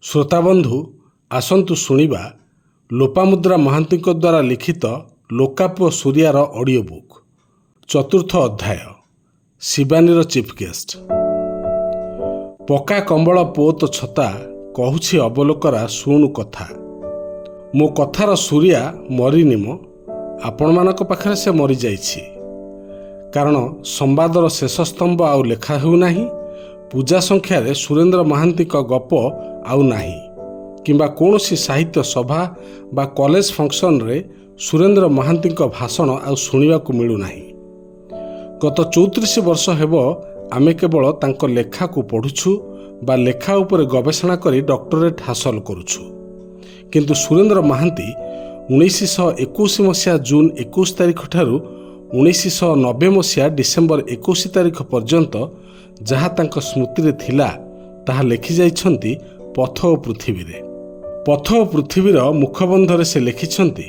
ଶ୍ରୋତାବନ୍ଧୁ, ଆସନ୍ତୁ ଶୁଣିବା ଲୋପାମୁଦ୍ରା ମହାନ୍ତିଙ୍କ ଦ୍ୱାରା ଲିଖିତ ଲୋକାପୁଅ ସୁରିଆର ଅଡ଼ିଓ ବୁକ୍, ଚତୁର୍ଥ ଅଧ୍ୟାୟ, ଶିବାନୀର ଚିଫ୍ ଗେଷ୍ଟ। ପକା କମ୍ବଳ ପୋତ ଛତା, କହୁଛି ଅବଲୋକରା ଶୁଣୁ କଥା। ମୋ କଥାର ସୁରିଆ ମରିନି ମ, ଆପଣମାନଙ୍କ ପାଖରେ ସେ ମରିଯାଇଛି। କାରଣ ସମ୍ବାଦର ଶେଷ ସ୍ତମ୍ଭ ଆଉ ଲେଖା ହେଉନାହିଁ, ପୂଜା ସଂଖ୍ୟାରେ ସୁରେନ୍ଦ୍ର ମହାନ୍ତିଙ୍କ ଗପ ଆଉ ନାହିଁ କିମ୍ବା କୌଣସି ସାହିତ୍ୟ ସଭା ବା କଲେଜ ଫଙ୍କସନରେ ସୁରେନ୍ଦ୍ର ମହାନ୍ତିଙ୍କ ଭାଷଣ ଆଉ ଶୁଣିବାକୁ ମିଳୁନାହିଁ। ଗତ 34 ବର୍ଷ ହେବ ଆମେ କେବଳ ତାଙ୍କ ଲେଖାକୁ ପଢ଼ୁଛୁ ବା ଲେଖା ଉପରେ ଗବେଷଣା କରି ଡକ୍ଟରେଟ୍ ହାସଲ କରୁଛୁ। କିନ୍ତୁ ସୁରେନ୍ଦ୍ର ମହାନ୍ତି 1921 ମସିହା ଜୁନ୍ 21 ତାରିଖ ଠାରୁ 1990 ମସିହା ଡିସେମ୍ବର 21 ତାରିଖ ପର୍ଯ୍ୟନ୍ତ ଯାହା ତାଙ୍କ ସ୍ମୃତିରେ ଥିଲା, ତାହା ଲେଖିଯାଇଛନ୍ତି ପଥ ଓ ପୃଥିବୀରେ। ପଥ ଓ ପୃଥିବୀର ମୁଖବନ୍ଧରେ ସେ ଲେଖିଛନ୍ତି,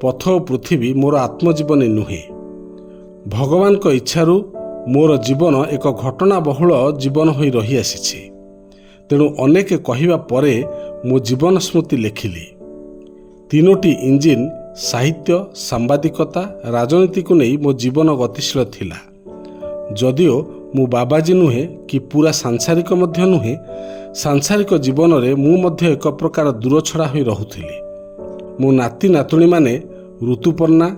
"ପଥ ଓ ପୃଥିବୀ ମୋର ଆତ୍ମଜୀବନୀ ନୁହେଁ। ଭଗବାନଙ୍କ ଇଚ୍ଛାରୁ ମୋର ଜୀବନ ଏକ ଘଟଣାବହୁଳ ଜୀବନ ହୋଇ ରହିଆସିଛି। ତେଣୁ ଅନେକ କହିବା ପରେ ମୋ ଜୀବନ ସ୍ମୃତି ଲେଖିଲି। ତିନୋଟି ଇଞ୍ଜିନ୍ ସାହିତ୍ୟ, ସାମ୍ବାଦିକତା, ରାଜନୀତିକୁ ନେଇ ମୋ ଜୀବନ ଗତିଶୀଳ ଥିଲା। ଯଦିଓ ମୁଁ ବାବାଜୀ ନୁହେଁ କି ପୁରା ସାଂସାରିକ ମଧ୍ୟ ନୁହେଁ, ସାଂସାରିକ ଜୀବନରେ ମୁଁ ମଧ୍ୟ ଏକ ପ୍ରକାର ଦୂରଛଡ଼ା ହୋଇ ରହୁଥିଲି। ମୋ ନାତି ନାତୁଣୀମାନେ ଋତୁପର୍ଣ୍ଣା,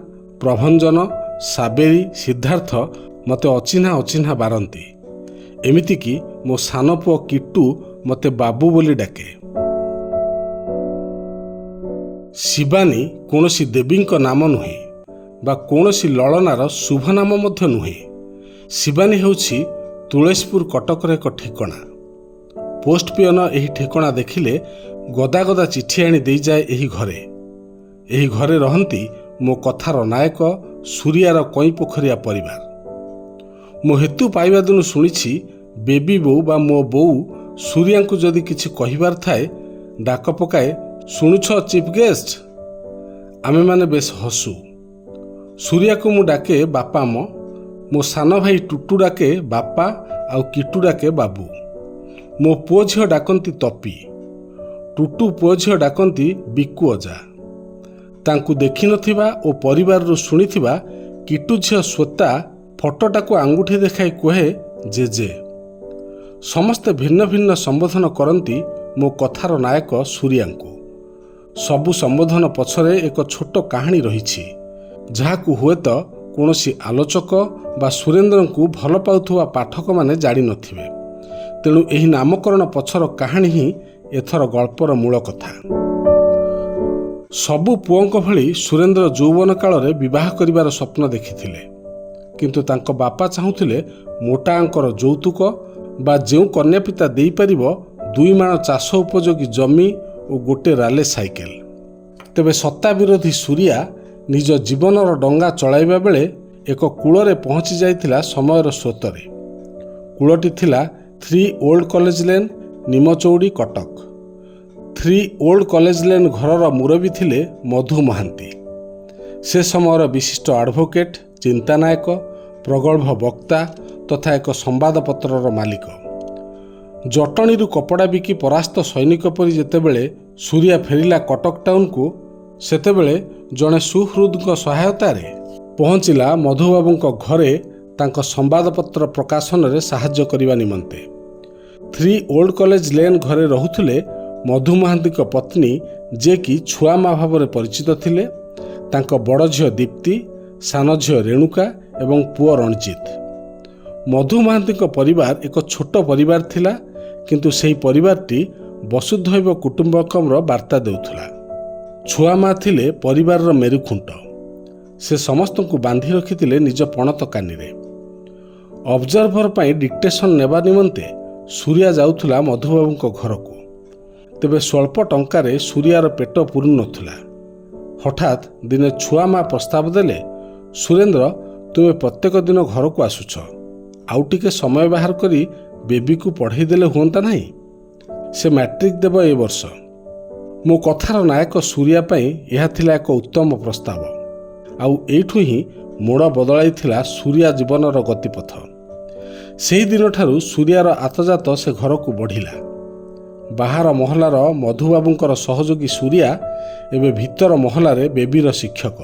ପ୍ରଭଞ୍ଜନ, ସାବେରୀ, ସିଦ୍ଧାର୍ଥ ମୋତେ ଅଚିହ୍ନା ଅଚିହ୍ନା ବାରନ୍ତି। ଏମିତିକି ମୋ ସାନ ପୁଅ କିଟୁ ମୋତେ ବାବୁ ବୋଲି ଡାକେ।" ଶିବାନୀ କୌଣସି ଦେବୀଙ୍କ ନାମ ନୁହେଁ ବା କୌଣସି ଲଳନାର ଶୁଭ ନାମ ମଧ୍ୟ ନୁହେଁ। ଶିବାନୀ ହେଉଛି ତୁଳସୀପୁର, କଟକର ଏକ ଠିକଣା। ପୋଷ୍ଟ ପିଅନ ଏହି ଠିକଣା ଦେଖିଲେ ଗଦା ଗଦା ଚିଠି ଆଣି ଦେଇଯାଏ ଏହି ଘରେ। ଏହି ଘରେ ରହନ୍ତି ମୋ କଥାର ନାୟକ ସୁରିଆର କଇଁ ପୋଖରିଆ ପରିବାର। ମୋ ହେତୁ ପାଇବା ଦିନୁ ଶୁଣିଛି, ବେବି ବୋଉ ବା ମୋ ବୋଉ ସୁରିଆଙ୍କୁ ଯଦି କିଛି କହିବାର ଥାଏ, ଡାକ ପକାଏ, "ଶୁଣୁଛ ଚିଫ୍ ଗେଷ୍ଟ?" ଆମେମାନେ ବେଶ ହସୁ। ସୁରିଆକୁ ମୁଁ ଡାକେ ବାପା ମ। ମୋ ସାନ ଭାଇ ଟୁଟୁ ଡାକେ ବାପା ଆଉ କିଟୁ ଡାକେ ବାବୁ। ମୋ ପୁଅ ଝିଅ ଡାକନ୍ତି ତପି। ଟୁଟୁ ପୁଅ ଝିଅ ଡାକନ୍ତି ବିକୁ ଅଜା। ତାଙ୍କୁ ଦେଖିନଥିବା ଓ ପରିବାରରୁ ଶୁଣିଥିବା କିଟୁ ଝିଅ ଶ୍ୱେତା ଫଟୋଟାକୁ ଆଙ୍ଗୁଠି ଦେଖାଇ କୁହେ, "ଜେଜେ।" ସମସ୍ତେ ଭିନ୍ନ ଭିନ୍ନ ସମ୍ବୋଧନ କରନ୍ତି ମୋ କଥାର ନାୟକ ସୁରିଆଙ୍କୁ। ସବୁ ସମ୍ବୋଧନ ପଛରେ ଏକ ଛୋଟ କାହାଣୀ ରହିଛି, ଯାହାକୁ ହୁଏତ କୌଣସି ଆଲୋଚକ ବା ସୁରେନ୍ଦ୍ରଙ୍କୁ ଭଲ ପାଉଥିବା ପାଠକମାନେ ଜାଣିନଥିବେ। ତେଣୁ ଏହି ନାମକରଣ ପଛର କାହାଣୀ ହିଁ ଏଥର ଗଳ୍ପର ମୂଳ କଥା। ସବୁ ପୁଅଙ୍କ ଭଳି ସୁରେନ୍ଦ୍ର ଯୌବନ କାଳରେ ବିବାହ କରିବାର ସ୍ୱପ୍ନ ଦେଖିଥିଲେ। କିନ୍ତୁ ତାଙ୍କ ବାପା ଚାହୁଁଥିଲେ ମୋଟା ଅଙ୍କର ଯୌତୁକ ବା ଯେଉଁ କନ୍ୟା ପିତା ଦେଇପାରିବ 2 ମାଣ ଚାଷ ଉପଯୋଗୀ ଜମି ଓ ଗୋଟେ ରାଲେ ସାଇକେଲ। ତେବେ ସତ୍ତା ବିରୋଧୀ ସୁରିଆ ନିଜ ଜୀବନର ଡଙ୍ଗା ଚଳାଇବା ବେଳେ ଏକ କୂଳରେ ପହଞ୍ଚି ଯାଇଥିଲା ସମୟର ସ୍ରୋତରେ। କୂଳଟି ଥିଲା 3 old college lane, Nimchaudi, Cuttack. 3 old college lane ଘରର ମୁରବୀ ଥିଲେ ମଧୁ ମହାନ୍ତି। ସେ ସମୟର ବିଶିଷ୍ଟ ଆଡ଼ଭୋକେଟ୍, ଚିନ୍ତାନାୟକ, ପ୍ରଗଳ୍ଭ ବକ୍ତା ତଥା ଏକ ସମ୍ବାଦପତ୍ରର ମାଲିକ। ଜଟଣୀରୁ କପଡ଼ା ବିକି ପରାସ୍ତ ସୈନିକ ପରି ଯେତେବେଳେ ସୁରିଆ ଫେରିଲା କଟକ ଟାଉନକୁ, ସେତେବେଳେ ଜଣେ ସୁହୃଦଙ୍କ ସହାୟତାରେ ପହଞ୍ଚିଲା ମଧୁବାବୁଙ୍କ ଘରେ ତାଙ୍କ ସମ୍ବାଦପତ୍ର ପ୍ରକାଶନରେ ସାହାଯ୍ୟ କରିବା ନିମନ୍ତେ। 3 ଓଲ୍ଡ କଲେଜ ଲେନ୍ ଘରେ ରହୁଥିଲେ ମଧୁ ମହାନ୍ତିଙ୍କ ପତ୍ନୀ, ଯିଏକି ଛୁଆ ମା ଭାବରେ ପରିଚିତ ଥିଲେ, ତାଙ୍କ ବଡ଼ ଝିଅ ଦୀପ୍ତି, ସାନ ଝିଅ ରେଣୁକା ଏବଂ ପୁଅ ରଣଜିତ। ମଧୁ ମହାନ୍ତିଙ୍କ ପରିବାର ଏକ ଛୋଟ ପରିବାର ଥିଲା, କିନ୍ତୁ ସେହି ପରିବାରଟି ବସୁଧୈବ କୁଟୁମ୍ବକମର ବାର୍ତ୍ତା ଦେଉଥିଲା। ଛୁଆ ମା ଥିଲେ ପରିବାରର ମେରୁଖୁଣ୍ଟ। ସେ ସମସ୍ତଙ୍କୁ ବାନ୍ଧି ରଖିଥିଲେ ନିଜ ପଣତ କାନିରେ। ଅବଜର୍ଭର ପାଇଁ ଡିକ୍ଟେସନ୍ ନେବା ନିମନ୍ତେ ସୁରିଆ ଯାଉଥିଲା ମଧୁବାବୁଙ୍କ ଘରକୁ। ତେବେ ସ୍ୱଳ୍ପ ଟଙ୍କାରେ ସୁରିଆର ପେଟ ପୁରୁନଥିଲା। ହଠାତ୍ ଦିନେ ଛୁଆ ମା ପ୍ରସ୍ତାବ ଦେଲେ, "ସୁରେନ୍ଦ୍ର, ତୁମେ ପ୍ରତ୍ୟେକ ଦିନ ଘରକୁ ଆସୁଛ, ଆଉ ଟିକେ ସମୟ ବାହାର କରି ବେବିକୁ ପଢ଼େଇ ଦେଲେ ହୁଅନ୍ତା ନାହିଁ? ସେ ମ୍ୟାଟ୍ରିକ୍ ଦେବ ଏ ବର୍ଷ।" ମୋ କଥାର ନାୟକ ସୁରିଆ ପାଇଁ ଏହା ଥିଲା ଏକ ଉତ୍ତମ ପ୍ରସ୍ତାବ। ଆଉ ଏଇଠୁ ହିଁ ମୋଡ଼ ବଦଳାଇଥିଲା ସୁରିଆ ଜୀବନର ଗତିପଥ। ସେହି ଦିନଠାରୁ ସୁରିଆର ଆତଯାତ ସେ ଘରକୁ ବଢ଼ିଲା। ବାହାର ମହଲାର ମଧୁବାବୁଙ୍କର ସହଯୋଗୀ ସୂର୍ୟା ଏବେ ଭିତର ମହଲାରେ ବେବିର ଶିକ୍ଷକ।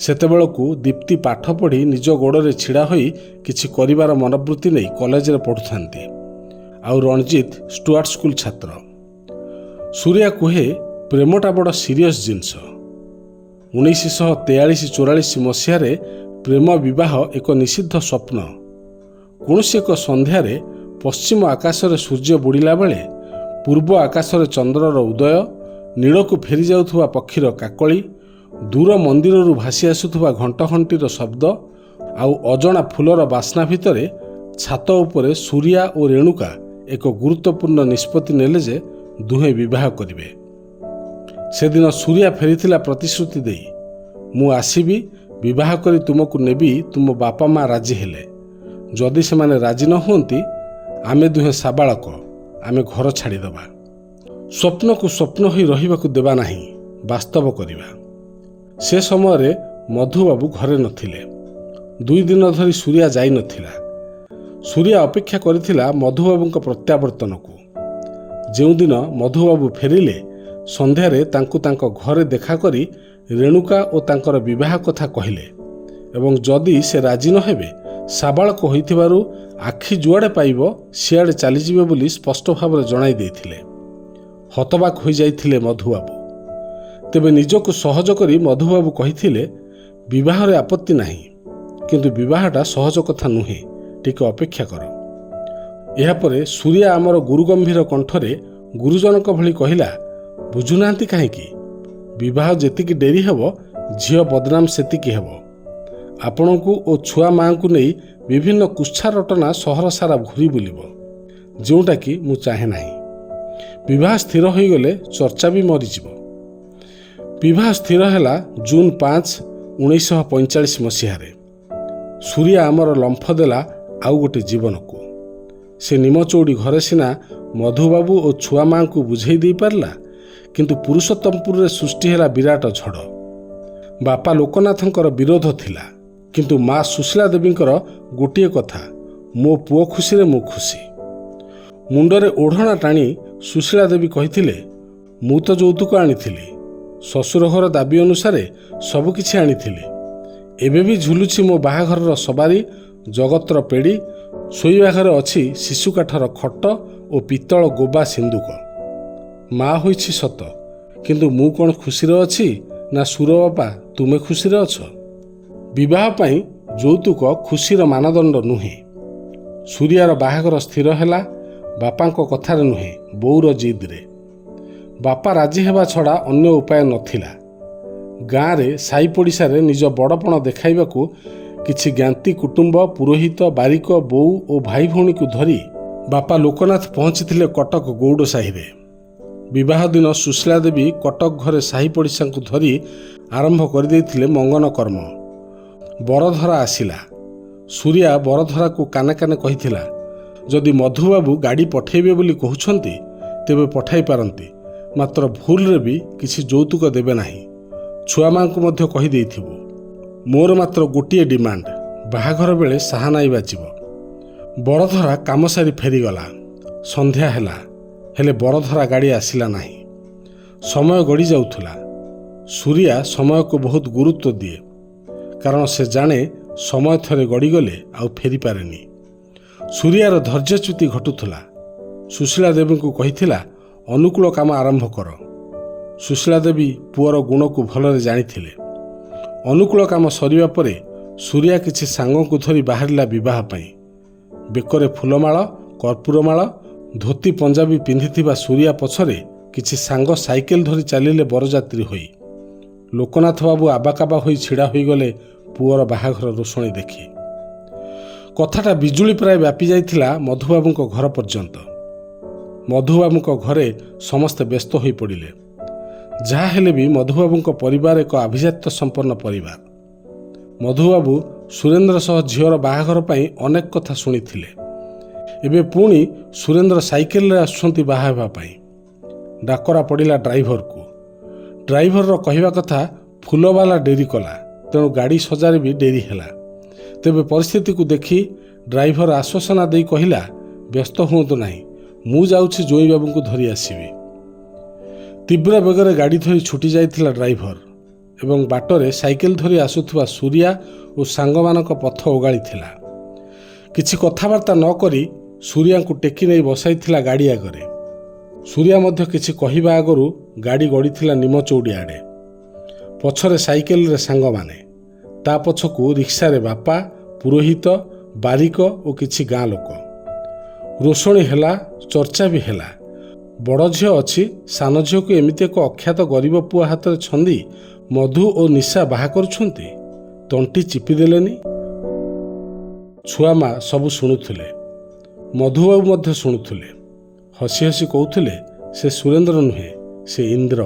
ସେତେବେଳକୁ ଦୀପ୍ତି ପାଠ ପଢ଼ି ନିଜ ଗୋଡ଼ରେ ଛିଡ଼ା ହୋଇ କିଛି କରିବାର ମନୋବୃତ୍ତି ନେଇ କଲେଜରେ ପଢ଼ୁଥାନ୍ତି, ଆଉ ରଣଜିତ ଷ୍ଟୁଆର୍ଟ ସ୍କୁଲ ଛାତ୍ର। ସୂର୍ୟା କୁହେ, ପ୍ରେମଟା ବଡ଼ ସିରିୟସ୍ ଜିନିଷ। 1943-44 ମସିହାରେ ପ୍ରେମ ବିବାହ ଏକ ନିଷିଦ୍ଧ ସ୍ୱପ୍ନ। କୌଣସି ଏକ ସନ୍ଧ୍ୟାରେ ପଶ୍ଚିମ ଆକାଶରେ ସୂର୍ଯ୍ୟ ବୁଡ଼ିଲା ବେଳେ ପୂର୍ବ ଆକାଶରେ ଚନ୍ଦ୍ରର ଉଦୟ, ନୀଡ଼କୁ ଫେରିଯାଉଥିବା ପକ୍ଷୀର କାକଳି, ଦୂର ମନ୍ଦିରରୁ ଭାସି ଆସୁଥିବା ଘଣ୍ଟଘଣ୍ଟିର ଶବ୍ଦ ଆଉ ଅଜଣା ଫୁଲର ବାସ୍ନା ଭିତରେ ଛାତ ଉପରେ ସୂର୍ୟା ଓ ରେଣୁକା ଏକ ଗୁରୁତ୍ୱପୂର୍ଣ୍ଣ ନିଷ୍ପତ୍ତି ନେଲେ ଯେ ଦୁହେଁ ବିବାହ କରିବେ। ସେଦିନ ସୂର୍ୟା ଫେରିଥିଲା ପ୍ରତିଶ୍ରୁତି ଦେଇ, ମୁଁ ଆସିବି, ବିବାହ କରି ତୁମକୁ ନେବି, ତୁମ ବାପା ମା ରାଜି ହେଲେ। ଯଦି ସେମାନେ ରାଜି ନ ହୁଅନ୍ତି, ଆମେ ଦୁହେଁ ସାବାଳକ, ଆମେ ଘର ଛାଡ଼ିଦେବା। ସ୍ୱପ୍ନକୁ ସ୍ୱପ୍ନ ହୋଇ ରହିବାକୁ ଦେବା ନାହିଁ, ବାସ୍ତବ କରିବା। ସେ ସମୟରେ ମଧୁବାବୁ ଘରେ ନଥିଲେ। 2 ଦିନ ଧରି ସୂର୍ୟା ଯାଇନଥିଲା। ସୂର୍ୟା ଅପେକ୍ଷା କରିଥିଲା ମଧୁବାବୁଙ୍କ ପ୍ରତ୍ୟାବର୍ତ୍ତନକୁ। ଯେଉଁଦିନ ମଧୁବାବୁ ଫେରିଲେ, ସନ୍ଧ୍ୟାରେ ତାଙ୍କୁ ତାଙ୍କ ଘରେ ଦେଖା କରି ରେଣୁକା ଓ ତାଙ୍କର ବିବାହ କଥା କହିଲେ ଏବଂ ଯଦି ସେ ରାଜି ନ ହେବେ, ସାବାଳକ ହୋଇଥିବାରୁ ଆଖି ଯୁଆଡ଼େ ପାଇବ ସିଆଡ଼େ ଚାଲିଯିବେ ବୋଲି ସ୍ପଷ୍ଟ ଭାବରେ ଜଣାଇ ଦେଇଥିଲେ। ହତବାକ ହୋଇଯାଇଥିଲେ ମଧୁବାବୁ। ତେବେ ନିଜକୁ ସହଜ କରି ମଧୁବାବୁ କହିଥିଲେ, ବିବାହରେ ଆପତ୍ତି ନାହିଁ, କିନ୍ତୁ ବିବାହଟା ସହଜ କଥା ନୁହେଁ, ଟିକେ ଅପେକ୍ଷା କର। ଏହାପରେ ସୂର୍ୟା ଆମର ଗୁରୁଗମ୍ଭୀର କଣ୍ଠରେ ଗୁରୁଜନଙ୍କ ଭଳି କହିଲା, ବୁଝୁନାହାନ୍ତି କାହିଁକି? ବିବାହ ଯେତିକି ଡେରି ହେବ, ଝିଅ ବଦନାମ ସେତିକି ହେବ। ଆପଣଙ୍କୁ ଓ ଛୁଆ ମାଆଙ୍କୁ ନେଇ ବିଭିନ୍ନ କୁତ୍ସା ରଟନା ସହର ସାରା ଘୁରି ବୁଲିବ, ଯେଉଁଟାକି ମୁଁ ଚାହେଁ ନାହିଁ। ବିବାହ ସ୍ଥିର ହୋଇଗଲେ ଚର୍ଚ୍ଚା ବି ମରିଯିବ। ବିବାହ ସ୍ଥିର ହେଲା ଜୁନ୍ 5, 1945 ମସିହାରେ। ସୂର୍ୟା ଆମର ଲମ୍ଫ ଦେଲା ଆଉ ଗୋଟେ ଜୀବନକୁ। ସେ ନିମଚଉଡ଼ି ଘରେ ସିନା ମଧୁବାବୁ ଓ ଛୁଆ ମାଆଙ୍କୁ ବୁଝେଇ ଦେଇପାରିଲା, କିନ୍ତୁ ପୁରୁଷୋତ୍ତମପୁରରେ ସୃଷ୍ଟି ହେଲା ବିରାଟ ଝଡ଼। ବାପା ଲୋକନାଥଙ୍କର ବିରୋଧ ଥିଲା, କିନ୍ତୁ ମା ସୁଶୀଳା ଦେବୀଙ୍କର ଗୋଟିଏ କଥା, ମୋ ପୁଅ ଖୁସିରେ ମୁଁ ଖୁସି। ମୁଣ୍ଡରେ ଓଢ଼ଣା ଟାଣି ସୁଶୀଳା ଦେବୀ କହିଥିଲେ, ମୁଁ ତ ଯୌତୁକ ଆଣିଥିଲି, ଶ୍ୱଶୁର ଘର ଦାବି ଅନୁସାରେ ସବୁକିଛି ଆଣିଥିଲି। ଏବେ ବି ଝୁଲୁଛି ମୋ ବାହାଘରର ସବାରି, ଜଗତର ପେଡ଼ି। ଶୋଇବା ଘରେ ଅଛି ଶିଶୁକାଠର ଖଟ ଓ ପିତ୍ତଳ ଗୋବା ସିନ୍ଦୁକ। ମା ହୋଇଛି ସତ, କିନ୍ତୁ ମୁଁ କ'ଣ ଖୁସିରେ ଅଛି ନା ସୁର ବାପା ତୁମେ ଖୁସିରେ ଅଛ? ବିବାହ ପାଇଁ ଯୌତୁକ ଖୁସିର ମାନଦଣ୍ଡ ନୁହେଁ। ସୂର୍ୟାର ବାହାଘର ସ୍ଥିର ହେଲା ବାପାଙ୍କ କଥାରେ ନୁହେଁ, ବୋଉର ଜିଦ୍ରେ। ବାପା ରାଜି ହେବା ଛଡ଼ା ଅନ୍ୟ ଉପାୟ ନଥିଲା। ଗାଁରେ ସାଇ ପଡ଼ିଶାରେ ନିଜ ବଡ଼ପଣ ଦେଖାଇବାକୁ କିଛି ଜ୍ଞାତି କୁଟୁମ୍ବ, ପୁରୋହିତ, ବାରିକ, ବୋଉ ଓ ଭାଇ ଭଉଣୀକୁ ଧରି ବାପା ଲୋକନାଥ ପହଞ୍ଚିଥିଲେ କଟକ ଗୌଡ଼ ସାହିରେ। ବିବାହ ଦିନ ସୁଶୀଳା ଦେବୀ କଟକ ଘରେ ସାହି ପଡ଼ିଶାଙ୍କୁ ଧରି ଆରମ୍ଭ କରିଦେଇଥିଲେ ମଙ୍ଗନ କର୍ମ। ବରଧରା ଆସିଲା। ସୂର୍ୟା ବରଧରାକୁ କାନେ କାନେ କହିଥିଲା, ଯଦି ମଧୁବାବୁ ଗାଡ଼ି ପଠାଇବେ ବୋଲି କହୁଛନ୍ତି, ତେବେ ପଠାଇ ପାରନ୍ତି, ମାତ୍ର ଭୁଲରେ ବି କିଛି ଯୌତୁକ ଦେବେ ନାହିଁ। ଛୁଆମାଙ୍କୁ ମଧ୍ୟ କହିଦେଇଥିବୁ। ମୋର ମାତ୍ର ଗୋଟିଏ ଡିମାଣ୍ଡ, ବାହାଘର ବେଳେ ସାହାନାଇ ବାଜିବ। ବରଧରା କାମ ସାରି ଫେରିଗଲା। ସନ୍ଧ୍ୟା ହେଲା, ହେଲେ ବରଧରା ଗାଡ଼ି ଆସିଲା ନାହିଁ। ସମୟ ଗଡ଼ି ଯାଉଥିଲା। ସୂର୍ୟା ସମୟକୁ ବହୁତ ଗୁରୁତ୍ୱ ଦିଏ, କାରଣ ସେ ଜାଣେ ସମୟ ଥରେ ଗଡ଼ିଗଲେ ଆଉ ଫେରିପାରେନି। ସୂର୍ୟାର ଧୈର୍ଯ୍ୟଚ୍ୟୁତି ଘଟୁଥିଲା। ସୁଶୀଳା ଦେବୀଙ୍କୁ କହିଥିଲା, ଅନୁକୂଳ କାମ ଆରମ୍ଭ କର। ସୁଶୀଳା ଦେବୀ ପୁଅର ଗୁଣକୁ ଭଲରେ ଜାଣିଥିଲେ। ଅନୁକୂଳ କାମ ସରିବା ପରେ ସୂର୍ୟା କିଛି ସାଙ୍ଗଙ୍କୁ ଧରି ବାହାରିଲା ବିବାହ ପାଇଁ। ବେକରେ ଫୁଲମାଳ, କର୍ପୂରମାଳ, ଧୋତି ପଞ୍ଜାବୀ ପିନ୍ଧିଥିବା ସୂର୍ୟା ପଛରେ କିଛି ସାଙ୍ଗ ସାଇକେଲ ଧରି ଚାଲିଲେ ବରଯାତ୍ରୀ ହୋଇ। ଲୋକନାଥ ବାବୁ ଆବାକାବା ହୋଇ ଛିଡ଼ା ହୋଇଗଲେ ପୁଅର ବାହାଘର ରୋଷଣୀ ଦେଖି। କଥାଟା ବିଜୁଳି ପ୍ରାୟ ବ୍ୟାପି ଯାଇଥିଲା ମଧୁବାବୁଙ୍କ ଘର ପର୍ଯ୍ୟନ୍ତ। ମଧୁବାବୁଙ୍କ ଘରେ ସମସ୍ତେ ବ୍ୟସ୍ତ ହୋଇପଡ଼ିଲେ। ଯାହା ହେଲେ ବି ମଧୁବାବୁଙ୍କ ପରିବାର ଏକ ଆଭିଜାତ୍ୟ ସମ୍ପନ୍ନ ପରିବାର। ମଧୁବାବୁ ସୁରେନ୍ଦ୍ର ସହ ଝିଅର ବାହାଘର ପାଇଁ ଅନେକ କଥା ଶୁଣିଥିଲେ। ଏବେ ପୁଣି ସୁରେନ୍ଦ୍ର ସାଇକେଲରେ ଆସୁଛନ୍ତି ବାହା ହେବା ପାଇଁ। ଡାକରା ପଡ଼ିଲା ଡ୍ରାଇଭରକୁ। ଡ୍ରାଇଭରର କହିବା କଥା, ଫୁଲବାଲା ଡେରି କଲା, ତେଣୁ ଗାଡ଼ି ସଜାରେ ବି ଡେରି ହେଲା। ତେବେ ପରିସ୍ଥିତିକୁ ଦେଖି ଡ୍ରାଇଭର ଆଶ୍ୱାସନା ଦେଇ କହିଲା, ବ୍ୟସ୍ତ ହୁଅନ୍ତୁ ନାହିଁ, ମୁଁ ଯାଉଛି ଜୋଇଁବାବୁଙ୍କୁ ଧରି ଆସିବି। ତୀବ୍ର ବେଗରେ ଗାଡ଼ି ଧରି ଛୁଟି ଯାଇଥିଲା ଡ୍ରାଇଭର ଏବଂ ବାଟରେ ସାଇକେଲ ଧରି ଆସୁଥିବା ସୁରିଆ ଓ ସାଙ୍ଗମାନଙ୍କ ପଥ ଓଗାଳିଥିଲା। କିଛି କଥାବାର୍ତ୍ତା ନ କରି ସୁରିଆଙ୍କୁ ଟେକି ନେଇ ବସାଇଥିଲା ଗାଡ଼ି ଆଗରେ। ସୁରିଆ ମଧ୍ୟ କିଛି କହିବା ଆଗରୁ ଗାଡ଼ି ଗଡ଼ିଥିଲା ନିମଚଉଡ଼ି ଆଡ଼େ। ପଛରେ ସାଇକେଲରେ ସାଙ୍ଗମାନେ, ତା ପଛକୁ ରିକ୍ସାରେ ବାପା, ପୁରୋହିତ, ବାରିକ ଓ କିଛି ଗାଁ ଲୋକ। ରୋଷଣୀ ହେଲା, ଚର୍ଚ୍ଚା ବି ହେଲା। ବଡ଼ ଝିଅ ଅଛି, ସାନ ଝିଅକୁ ଏମିତି ଏକ ଅଖ୍ୟାତ ଗରିବ ପୁଅ ହାତରେ ଛନ୍ଦି ମଧୁ ଓ ନିଶା ବାହା କରୁଛନ୍ତି, ତଣ୍ଟି ଚିପି ଦେଲେନି। ଛୁଆ ମା ସବୁ ଶୁଣୁଥିଲେ, ମଧୁବାବୁ ମଧ୍ୟ ଶୁଣୁଥିଲେ। ହସି ହସି କହୁଥିଲେ, ସେ ସୁରେନ୍ଦ୍ର ନୁହେଁ, ସେ ଇନ୍ଦ୍ର।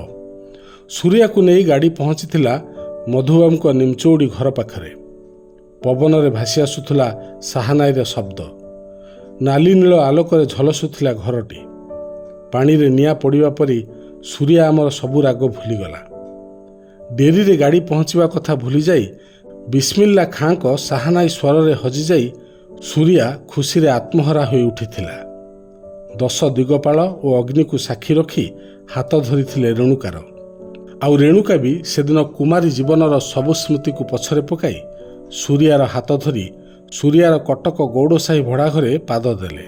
ସୁରିଆକୁ ନେଇ ଗାଡ଼ି ପହଞ୍ଚିଥିଲା ମଧୁବାବୁଙ୍କ ନିମଚଉଡ଼ି ଘର ପାଖରେ। ପବନରେ ଭାସି ଆସୁଥିଲା ସାହାନାଇର ଶବ୍ଦ। ନାଲି ନୀଳ ଆଲୋକରେ ଝଲସୁଥିଲା ଘରଟି। ପାଣିରେ ନିଆଁ ପଡ଼ିବା ପରି ସୁରିଆ ଆମର ସବୁ ରାଗ ଭୁଲିଗଲା। ଡେରିରେ ଗାଡ଼ି ପହଞ୍ଚିବା କଥା ଭୁଲିଯାଇ ବିସ୍ମିଲ୍ଲା ଖାଁଙ୍କ ସାହାନାଇ ସ୍ୱରରେ ହଜିଯାଇ ସୁରିଆ ଖୁସିରେ ଆତ୍ମହରା ହୋଇ ଉଠିଥିଲା। ଦଶ ଦିଗପାଳ ଓ ଅଗ୍ନିକୁ ସାକ୍ଷୀ ରଖି ହାତ ଧରିଥିଲେ ରେଣୁକାର। ଆଉ ରେଣୁକା ବି ସେଦିନ କୁମାରୀ ଜୀବନର ସବୁ ସ୍ମୃତିକୁ ପଛରେ ପକାଇ ସୁରିଆର ହାତ ଧରି ସୁରିଆର କଟକ ଗୌଡ଼ସାହି ଭଡ଼ାଘରେ ପାଦ ଦେଲେ।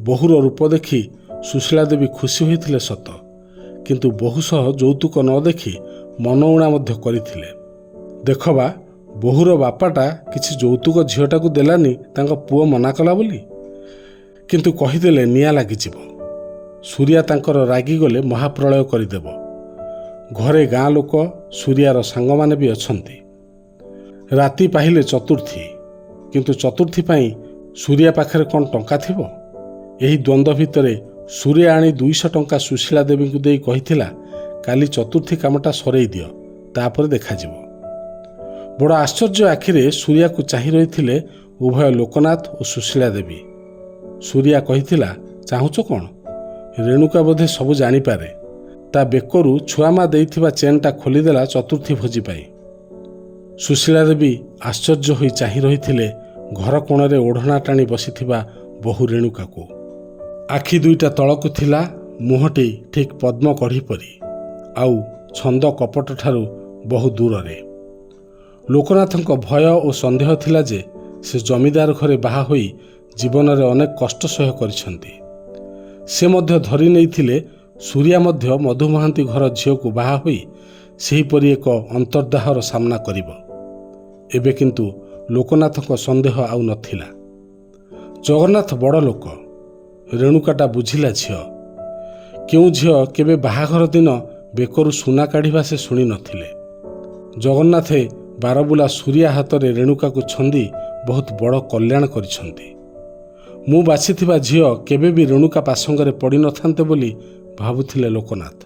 ବୋହୂର ରୂପ ଦେଖି ସୁଶୀଳା ଦେବୀ ଖୁସି ହୋଇଥିଲେ ସତ, କିନ୍ତୁ ବୋହୂ ସହ ଯୌତୁକ ନ ଦେଖି ମନଉଣା ମଧ୍ୟ କରିଥିଲେ। ଦେଖବା, ବୋହୂର ବାପାଟା କିଛି ଯୌତୁକ ଝିଅଟାକୁ ଦେଲାନି ତାଙ୍କ ପୁଅ ମନା କଲା ବୋଲି, କିନ୍ତୁ କହିଦେଲେ ନିଆଁ ଲାଗିଯିବ। ସୁରିଆ ତାଙ୍କର ରାଗିଗଲେ ମହାପ୍ରଳୟ କରିଦେବ। ଘରେ ଗାଁ ଲୋକ, ସୁରିଆର ସାଙ୍ଗମାନେ ବି ଅଛନ୍ତି। ରାତି ପାହିଲେ ଚତୁର୍ଥୀ, କିନ୍ତୁ ଚତୁର୍ଥୀ ପାଇଁ ସୁରିଆ ପାଖରେ କ'ଣ ଟଙ୍କା ଥିବ? ଏହି ଦ୍ୱନ୍ଦ୍ୱ ଭିତରେ ସୁରିଆ ଆଣି 200 ଟଙ୍କା ସୁଶୀଳା ଦେବୀଙ୍କୁ ଦେଇ କହିଥିଲା, କାଲି ଚତୁର୍ଥୀ କାମଟା ସରେଇ ଦିଅ, ତାପରେ ଦେଖାଯିବ। ବଡ଼ ଆଶ୍ଚର୍ଯ୍ୟ ଆଖିରେ ସୁରିଆକୁ ଚାହିଁ ରହିଥିଲେ ଉଭୟ ଲୋକନାଥ ଓ ସୁଶୀଳା ଦେବୀ। ସୁରିଆ କହିଥିଲା, ଚାହୁଁଛ କ'ଣ? ରେଣୁକା ବୋଧେ ସବୁ ଜାଣିପାରେ। ତା ବେକରୁ ଛୁଆମା ଦେଇଥିବା ଚେନ୍ଟା ଖୋଲିଦେଲା ଚତୁର୍ଥୀ ଭୋଜି ପାଇଁ। ସୁଶୀଳା ଦେବୀ ଆଶ୍ଚର୍ଯ୍ୟ ହୋଇ ଚାହିଁ ରହିଥିଲେ ଘର କୋଣରେ ଓଢ଼ଣା ଟାଣି ବସିଥିବା ବୋହୂ ରେଣୁକାକୁ। ଆଖି ଦୁଇଟା ତଳକୁ ଥିଲା, ମୁହଁଟି ଠିକ୍ ପଦ୍ମ କଢ଼ି ପରି, ଆଉ ଛନ୍ଦ କପଟଠାରୁ ବହୁ ଦୂରରେ। ଲୋକନାଥଙ୍କ ଭୟ ଓ ସନ୍ଦେହ ଥିଲା ଯେ ସେ ଜମିଦାର ଘରେ ବାହା ହୋଇ ଜୀବନରେ ଅନେକ କଷ୍ଟ ସହ୍ୟ କରିଛନ୍ତି। ସେ ମଧ୍ୟ ଧରି ନେଇଥିଲେ ସୁରିଆ ମଧ୍ୟ ମଧୁ ମହାନ୍ତି ଘର ଝିଅକୁ ବାହା ହୋଇ ସେହିପରି ଏକ ଅନ୍ତର୍ଦାହର ସାମ୍ନା କରିବ। ଏବେ କିନ୍ତୁ ଲୋକନାଥଙ୍କ ସନ୍ଦେହ ଆଉ ନଥିଲା। ଜଗନ୍ନାଥ ବଡ଼ ଲୋକ, ରେଣୁକାଟା ବୁଝିଲା ଝିଅ। କେଉଁ ଝିଅ କେବେ ବାହାଘର ଦିନ ବେକରୁ ସୁନା କାଢ଼ିବା ସେ ଶୁଣି ନଥିଲେ। ଜଗନ୍ନାଥେ ବାରବୁଲା ସୁରିଆ ହାତରେ ରେଣୁକାକୁ ଛନ୍ଦି ବହୁତ ବଡ଼ କଲ୍ୟାଣ କରିଛନ୍ତି। ମୁଁ ବାଛିଥିବା ଝିଅ କେବେ ବି ରେଣୁକା ପାସଙ୍ଗରେ ପଡ଼ିନଥାନ୍ତେ ବୋଲି ଭାବୁଥିଲେ ଲୋକନାଥ।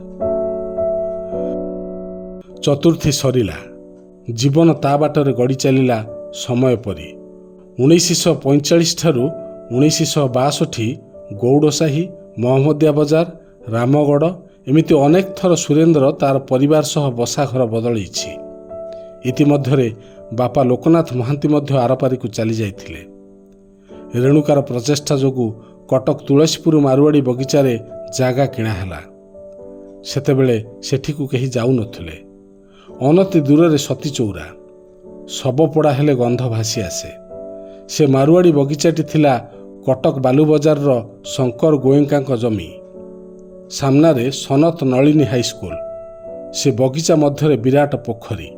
ଚତୁର୍ଥୀ ସରିଲା। ଜୀବନ ତା ବାଟରେ ଗଡ଼ି ଚାଲିଲା ସମୟ ପରି। 1945 ଠାରୁ 1962 ଗୌଡ଼ସାହି, ମହମ୍ମଦିଆ ବଜାର, ରାମଗଡ଼, ଏମିତି ଅନେକ ଥର ସୁରେନ୍ଦ୍ର ତାର ପରିବାର ସହ ବସାଘର ବଦଳେଇଛି। ଇତିମଧ୍ୟରେ ବାପା ଲୋକନାଥ ମହାନ୍ତି ମଧ୍ୟ ଆରପାରିକୁ ଚାଲିଯାଇଥିଲେ। ରେଣୁକାର ପ୍ରଚେଷ୍ଟା ଯୋଗୁଁ କଟକ ତୁଳସୀପୁର ମାରୁଆଡ଼ି ବଗିଚାରେ ଜାଗା କିଣା ହେଲା। ସେତେବେଳେ ସେଠିକୁ କେହି ଯାଉନଥିଲେ। ଅନତି ଦୂରରେ ସତୀଚଉରା। ଶବ ପୋଡ଼ା ହେଲେ ଗନ୍ଧ ଭାସି ଆସେ। ସେ ମାରୁଆଡ଼ି ବଗିଚାଟି ଥିଲା କଟକ ବାଲୁବଜାରର ଶଙ୍କର ଗୋଏଙ୍କାଙ୍କ ଜମି। ସାମ୍ନାରେ ସନତ ନଳିନୀ ହାଇସ୍କୁଲ। ସେ ବଗିଚା ମଧ୍ୟରେ ବିରାଟ ପୋଖରୀ।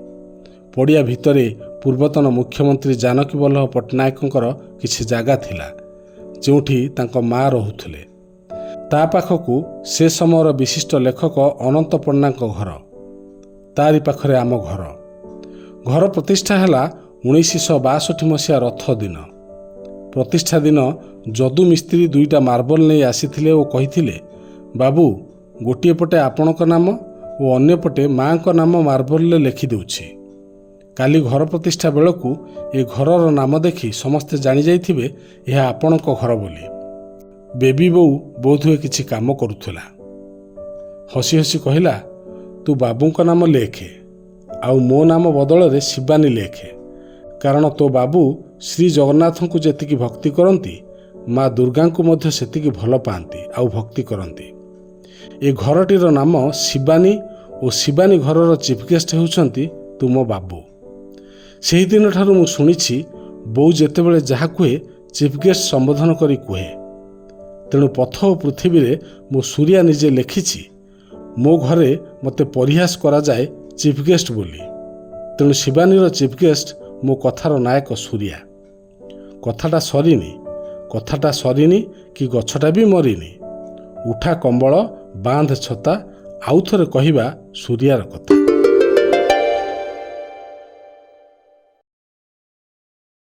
ପଡ଼ିଆ ଭିତରେ ପୂର୍ବତନ ମୁଖ୍ୟମନ୍ତ୍ରୀ ଜାନକୀବଲ୍ଲଭ ପଟ୍ଟନାୟକଙ୍କର କିଛି ଜାଗା ଥିଲା, ଯେଉଁଠି ତାଙ୍କ ମା ରହୁଥିଲେ। ତା ପାଖକୁ ସେ ସମୟର ବିଶିଷ୍ଟ ଲେଖକ ଅନନ୍ତ ପଣ୍ଡାଙ୍କ ଘର। ତାରି ପାଖରେ ଆମ ଘର। ଘର ପ୍ରତିଷ୍ଠା ହେଲା 1962 ମସିହା ରଥ ଦିନ। ପ୍ରତିଷ୍ଠା ଦିନ ଯଦୁ ମିସ୍ତ୍ରୀ ଦୁଇଟା ମାର୍ବଲ ନେଇ ଆସିଥିଲେ ଓ କହିଥିଲେ, ବାବୁ, ଗୋଟିଏ ପଟେ ଆପଣଙ୍କ ନାମ ଓ ଅନ୍ୟପଟେ ମାଆଙ୍କ ନାମ ମାର୍ବଲରେ ଲେଖିଦେଉଛି। କାଲି ଘର ପ୍ରତିଷ୍ଠା ବେଳକୁ ଏ ଘରର ନାମ ଦେଖି ସମସ୍ତେ ଜାଣିଯାଇଥିବେ ଏହା ଆପଣଙ୍କ ଘର ବୋଲି। ବେବି ବୋଉ ବୋଧହୁଏ କିଛି କାମ କରୁଥିଲା। ହସି ହସି କହିଲା, ତୁ ବାବୁଙ୍କ ନାମ ଲେଖେ ଆଉ ମୋ ନାମ ବଦଳରେ ଶିବାନୀ ଲେଖେ, କାରଣ ତୋ ବାବୁ ଶ୍ରୀ ଜଗନ୍ନାଥଙ୍କୁ ଯେତିକି ଭକ୍ତି କରନ୍ତି, ମା ଦୁର୍ଗାଙ୍କୁ ମଧ୍ୟ ସେତିକି ଭଲ ପାଆନ୍ତି ଆଉ ଭକ୍ତି କରନ୍ତି। ଏ ଘରଟିର ନାମ ଶିବାନୀ ଓ ଶିବାନୀ ଘରର ଚିଫ୍ ଗେଷ୍ଟ ହେଉଛନ୍ତି ତୁମ ବାବୁ। ସେହିଦିନଠାରୁ ମୁଁ ଶୁଣିଛି, ବୋଉ ଯେତେବେଳେ ଯାହା କୁହେ ଚିଫ୍ ଗେଷ୍ଟ ସମ୍ବୋଧନ କରି କୁହେ। ତେଣୁ ପଥ ଓ ପୃଥିବୀରେ ମୁଁ ସୂର୍ୟା ନିଜେ ଲେଖିଛି, ମୋ ଘରେ ମୋତେ ପରିହାସ କରାଯାଏ ଚିଫ୍ ଗେଷ୍ଟ ବୋଲି। ତେଣୁ ଶିବାନୀର ଚିଫ୍ ଗେଷ୍ଟ ମୋ କଥାର ନାୟକ ସୂର୍ୟା। କଥାଟା ସରିନି, କଥାଟା ସରିନି କି ଗଛଟା ବି ମରିନି। ଉଠା କମ୍ବଳ, ବାନ୍ଧ ଛତା, ଆଉ ଥରେ କହିବା ସୂର୍ୟାର କଥା।